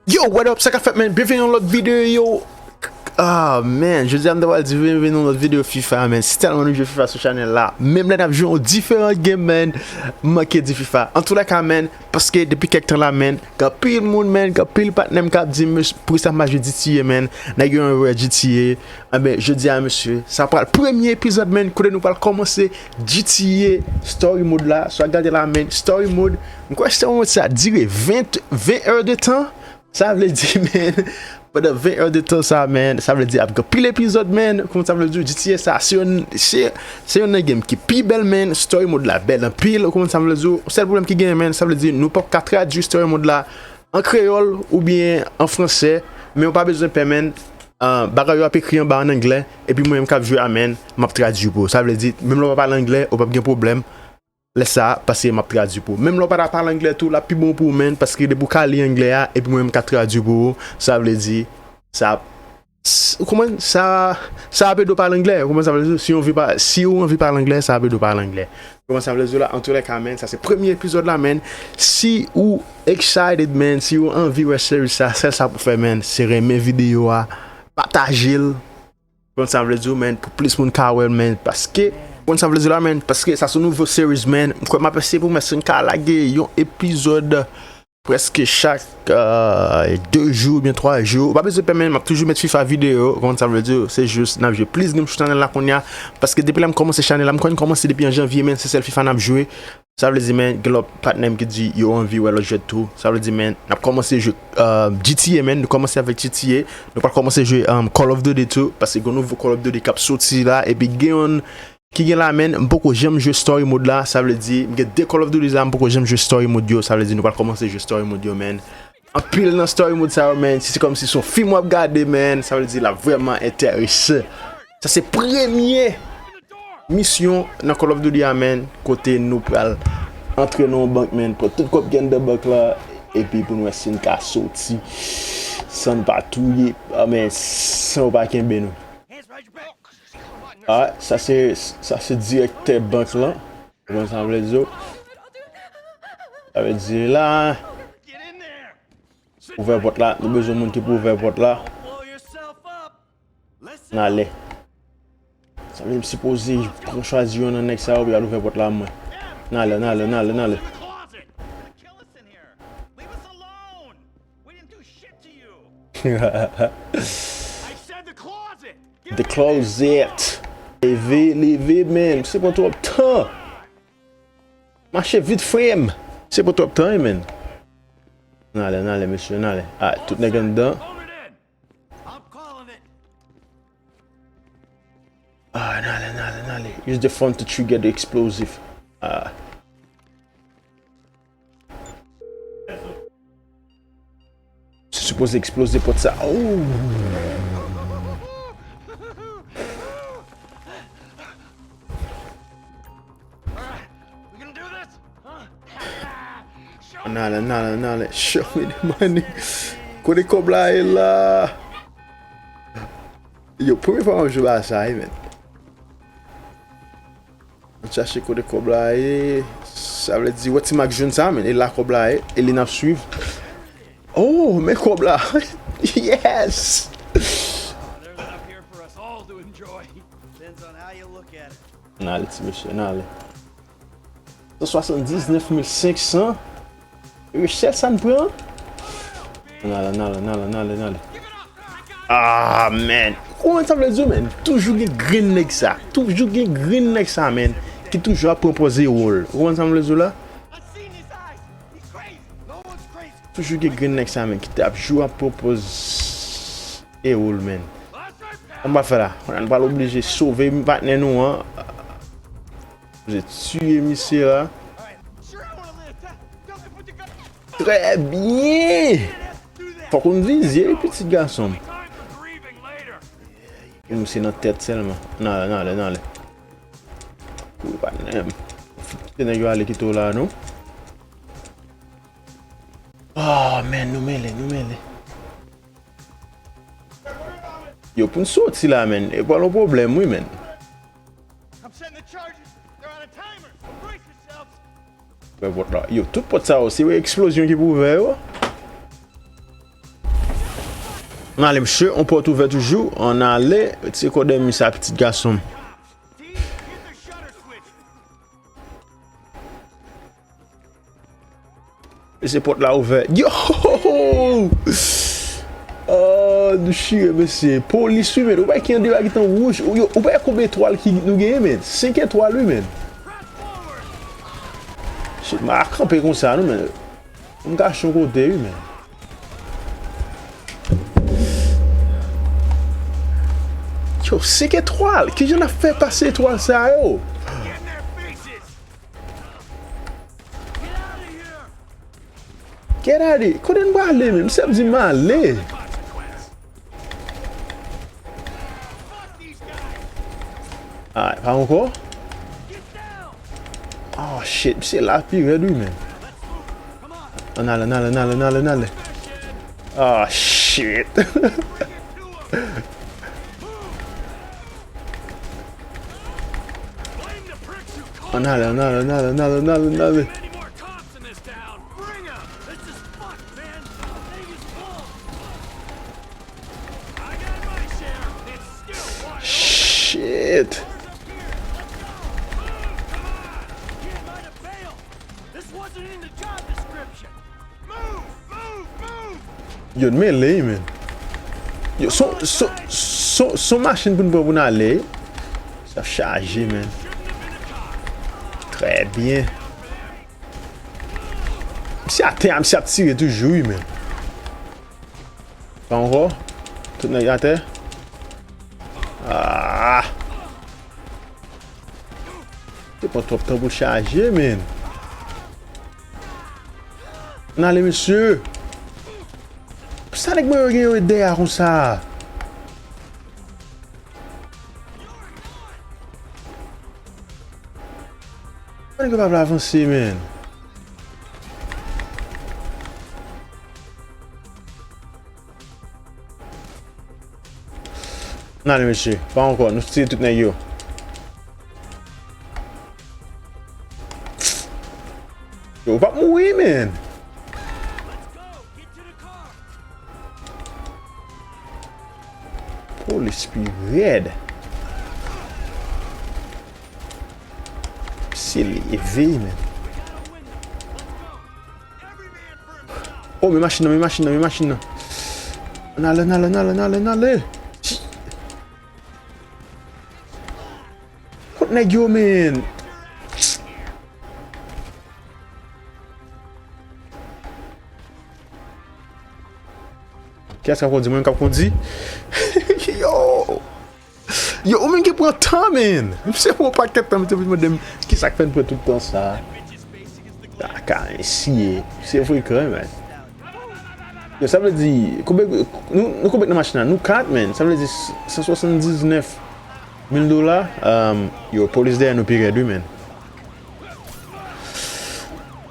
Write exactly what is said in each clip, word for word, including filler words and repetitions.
Yo, what up? Sa k ap fèt, man? Byenveni nan lòt videyo. Ah, man, jodi a m ta pral di byenveni nan lòt videyo FIFA, man. Se tèlman nou jwe FIFA sou chanèl la. Menm lè n ap jwe yon diferan game, man, m manke di FIFA. Antoulèka, man, paske depi kèk tan la, man, gen anpil moun, man, gen anpil patnè m k ap di m, "Poukisa m pa jwe G T A, man?" Nèg yo anvi wè G T A. Enben, jodi a, mesye, sa pral premye epizòd, man, kote nou pral kòmanse G T A Story Mode la. Swa gade la, man, Story Mode. M kwè Story Mode sa dire ven, ven è de tan. Sa vle di, man, pandan ven è de tan sa, man, sa vle di ap gen pil epizòd, man. Kòman sa vle di, G T A sa, se yon, se, se yon nan game ki pi bèl, man. Story Mode la bèl anpil. Kòman sa vle di, sèl pwoblèm ki genyen, man, sa vle di nou p ap ka tradui Story Mode la an kreyòl oubyen an fransè, men ou pa bezwen pè, man. Ah, bagay yo ap ekri anba an anglè, epi mwen menm k ap jwe a, man, m ap tradui pou ou. Sa vle di, menm lè w pa pale anglè, ou p ap gen pwoblèm lè sa a, paske m ap tradui pou ou. Menm lè w pa ta pale anglè tou, l ap pi bon pou ou, man, paske depi w ka li anglè a, epi mwen menm k ap tradui pou ou, sa vle di, sa ap S-, ou konprann? Sa, sa ap ede w pale anglè. Ou konprann sa vle di? Si w anvi pa-, si w anvi pale anglè, sa ap ede w pale anglè. Ou konprann sa vle di la? Antoulèka, man, sa se premye epizòd la, man. Si ou excited, man, si ou anvi wè series sa, sèl sa pou fè, man, se renmen videyo a, pataje l. Ou konprann sa vle di, man, pou plis moun ka wè l, man, paske, ou konprann sa vle di la, man, paske sa se nouvo series, man. M kwè m ap eseye pou m wè si m ka lage yon epizòd prèske chak, euh, de jou oubyen twa jou. Ou pa bezwen pè, man, m ap toujou met FIFA videyo, ou konprann sa vle di, se jis n ap jwe plis game sou chanèl la kounye a, paske depi lè m kòmanse chanèl la, m kwè n kòmanse depi an janvye, man, se sèl FIFA n ap jwe. Sa vle di, man, gen lòt patnè m ki di yo anvi wè lòt jwèt tou. Sa vle di, man, n ap kòmanse jwe, euh, G T A, man, nou kòmanse avèk G T A, nou pral kòmanse jwe, euh, Call of Duty tou, paske gen nouvo Call of Duty k ap soti la, epi gen yon ki gen la, man, m poko janm jwe Story Mode la, sa vle di, m gen de Call of Duty la, m poko janm jwe Story Mode yo, sa vle di nou pral kòmanse jwe Story Mode yo, man. Anpil nan Story Mode sa yo, man, se kòmsi se yon fim w ap gade, man, sa vle di l ap vrèman enterese. Sa se premye misyon nan Call of Duty a, man, kote nou pral antre nan yon bank, man, pran tout kòb ki anndan bank la, epi pou n wè si n ka soti san n pa touye, ah, man, san yo pa kenbe nou. Ah, sa se, sa se direktè bank lan. Ou konn sa m vle di w? Sa vle di la, ouvè pòt la, nou bezwen moun ki pou ouvè pòt la. N ale. Sa vle di m sipoze pran chwazi youn nan nèg sa yo pou y al ouvè pòt la mwen. N ale, n ale, n ale, n ale. The closet. Leve, leve, man. Se pran twòp tan. Mache vit, frè m. Se pran twòp tan, wi, man. N ale, n ale, mesye, n ale. Ah, tout nèg anndan. Ah, n ale, n ale, n ale. Use the phone to trigger the explosive. Ah. Se sipoze eksploze pòt sa. Oh. N ale, n ale, n ale. Show me the money. Kote kòb la ye la? Yo, premye fwa m ap jwe ba sa, wi, man. Ann chache kote kòb la ye. Sa vle di, wè ti mak joun sa, man. E la kòb la ye. E li n ap swiv. Oh, men kòb la. Yes! N ale, ti mesye, n ale. San swasanndiznèf mil senk san. Rechèl sa n pran. N ale, n ale, n ale, n ale, n ale. Ah, man. Ou konprann sa m vle di w, man? Toujou gen grenn nèg sa. Toujou gen grenn nèg sa, man. Ki toujou ap pran pòz ero l. Ou konprann sa m vle di w la? Toujou gen grenn nèg sa, man, ki t ap jou ap pran pòz ero l, man. Sa m pral fè la? Kounye a nou pral oblije sove patnè nou an. Oblije tiye misye la. Trè byen! Fòk ou n vizye, wi, pitit gason m. Misye nan tèt sèlman. N ale, n ale, n ale. Wi, patnè m. Kite nèg yo ale kite w la, non? Ah, man, nou mele, nou mele. Yo, pou n soti la, man, e pral yon pwoblèm, wi, man. Ouvè pòt la. Yo, tout pòt sa yo, se eksplozyon ki pou ouvè yo. Ann ale, mesye, yon pòt ouvè toujou. Ann ale, retire kò dèmi sa, pitit gason m. Mesye, pòt la ouvè. Yo! Ah, nou chire, mesye. Polis, wi, men. Ou pa ki an deba ki tan wouj. Ou, yo, ou pa konbyen etwal ki nou genyen, men. Senk etwal, wi, men. Shit, m a kanpe konsa, non, men. M kache yon kote, wi, men. Yo, senk etwal! Kijan n ap fè pase etwal sa yo? Get out of here! Kote n prale, men? Misye ap di m ale. Ah, pa ankò? Oh shit, misye la pi rèd wi, men. Ann ale, ann ale, ann ale, ann ale, ann ale. Oh shit. Ann ale, ann ale, ann ale, ann ale, ann ale, ann ale. Shit. Yo, n mele, men. Yo, son, son, son, son machin pou n pran pou n ale. Sa chaje, men. Trè byen. Misye atè a, misye ap tire toujou, wi, men. Pa ankò. Tout nèg atè. Ah! Te pran twòp tan pou l chaje, men. Ann ale, mesye. Sa nèg mwen yo gen yo dèyè konsa? Nèg yo pa vle avanse, men. Ann ale, mesye. Pa ankò. Nou tire tout nèg yo. Yo, ou p ap mouri, men. Polis pi rèd. Se leve, men. Oh, men machin nan, men machin nan, men machin nan. Ann ale, ann ale, ann ale, ann ale, ann ale. Kot nèg yo, men? Kiyès k ap kondi? Mwen menm k ap kondi? Yo! Yo, ou menm ki pran tan, men! Misye pran yon pakèt tan, misye vin mande m, kisa k fè n pran tout tan sa? Kaka, mesye. Se frekan, men. Yo, sa vle di, konbyen, nou, nou konbyen nan machin nan? Nou kat, men. Sa vle di san swasanndiznèf mil dola. Um, yo, polis dèyè nou pi rèd, wi, men.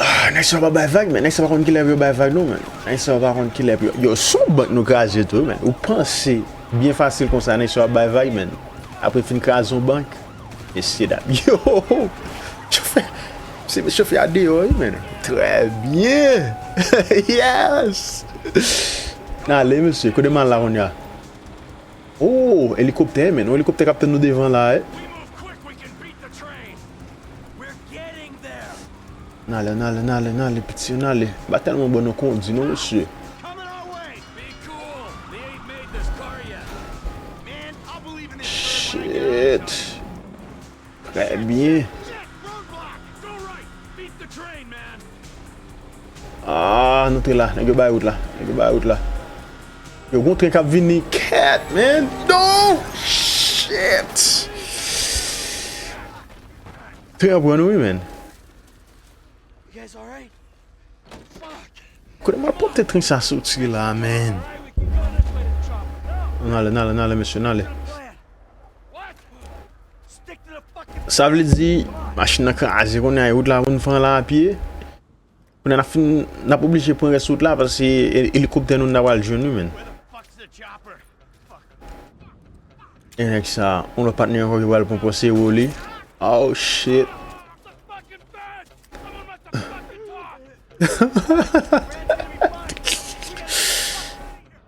Ah, nèg sa yo pa bay vag, men. Nèg sa yo pa konn kilè pou yo bay vag, non, men. Nèg sa yo pa konn kilè pou yo. Yo, se yon bank nou kraze tou, wi, men. Ou panse byen fasil konsa, nèg sa yo ap bay vag, men. Apre fin kraze yon bank. Mesye dam. Yo! Chofè! Se chofè a deyò, wi, men. Trè byen! Yes! N ale, mesye. Kote m al la kounye a? Oh, elikoptè, men. Yon elikoptè k ap tann nou devan la, eh. N ale, n ale, n ale, n ale, piti, n ale. M pa tèlman bon nan kondi, non, mesye. Shit. Trè byen. Ah, nou te la. Nèg yo bay wout la. Nèg yo bay wout la. Yo, gon tren k ap vini. Kèt, man. No! Shit! Tren an pran nou, wi, man. Kote m ap pote tren sa soti la, man? N ale, n ale, n ale, mesye, n ale. Sa vle di, machin nan kraze kounye a, e wout la pou n fè la apye. Kounye a n ap fin, n ap oblije pran rès wout la, paske e-, elikoptè nou, n ta pral jwenn li, man. E nèg sa, yon lòt patnè ankò ki pral pran pòz, se Wally. Oh, shit.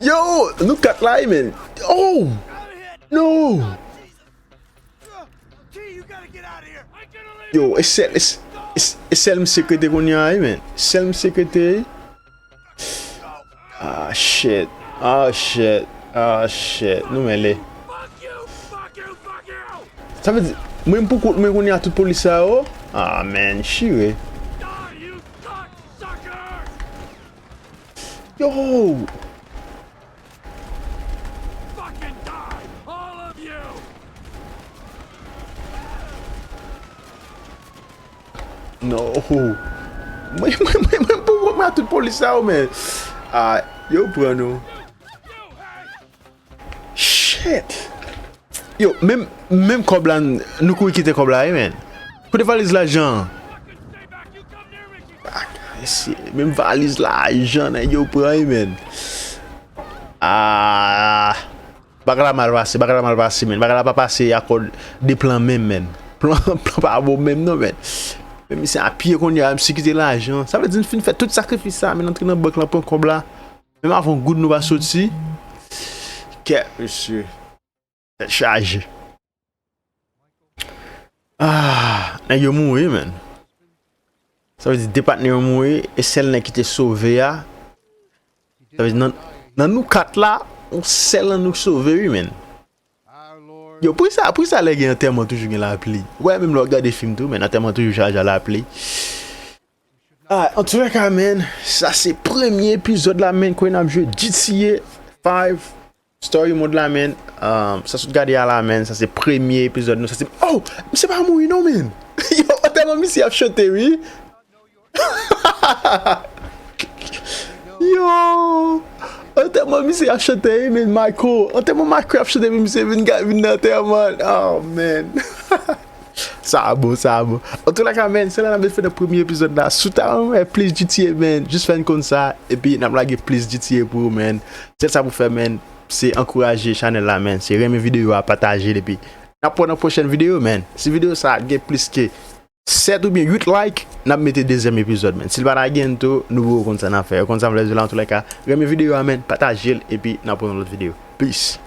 Yo, nou kat la wi, men. Oh! No! Yo, e sèl, e, e, e sèl misye k rete kounye a wi, men. Sèl misye k rete. Ah, shit. Ah, shit. Ah, shit. Nou mele. Sa vle di, mwen m pou kont mwen kounye a tout polis sa yo. Ah, man, chire. Yo! No. Mwen, mwen, mwen, mwen pou kont mwen a tout polis sa yo, men. Ah, yo pran nou. Shit. Yo, menm, menm kòb la, nou kouri kite kòb la wi, men. Kote valiz lajan? Menm valiz lajan nèg yo pran wi, men. Ah. Bagay la mal pase, bagay la mal pase, men. Bagay la pa pase akò de plan menm, men. Plan, plan pa bon menm non, men. Men misye a pye kounye a, misye kite lajan. Sa vle di n fin fè tout sakrifis sa, men n antre nan bank lan pran kòb la. Menm avan yon goud nou pa soti. Kèt, mesye. Tèt chaje. Ah, nèg yo mouri, men. Sa vle di de patnè yo mouri, e sèl nèg ki te sove a. Sa vle di nan, nan nou kat la, yon sèl nan nou k sove, wi, men. Yo, poukisa, poukisa lè gen antèman toujou gen lapli? Ou wè, menm lè w ap gade fim tou, men antèman toujou chaje a lapli. Ah, antoulèka, men, sa se premye epizòd la, men, kote n ap jwe G T A five Story Mode la, men. Um, sa sot gade a la, men, sa se premye epizòd nou. Sa se, oh, misye pa mouri non, men. Yo, antèman misye ap chante, wi. Yo, antèman misye ap chante, wi, men, Michael. Antèman Michael ap chante, men misye vin, vin nan antèman. Oh, man. Sa bon, sa bon. Antoulèka, men, se la n ap met fen nan premye epizòd la. Si w ta renmen wè plis G T A, men, jis fè n konn sa, epi n ap lage plis G T A pou ou, men. Sèl sa pou fè, men, se ankouraje chanèl la, men. Se renmen videyo a, pataje l, epi n ap wè nan pwochèn videyo, men. Si videyo sa a gen plis ke sèt oubyen uit like, n ap mete dezyèm epizòd, men. Si l pa ta gen tou, nou poko konn sa n ap fè. Ou konn sa m vle di w la, antoulèka, renmen videyo a, men, pataje l, epi n ap wè nan lòt videyo. Peace.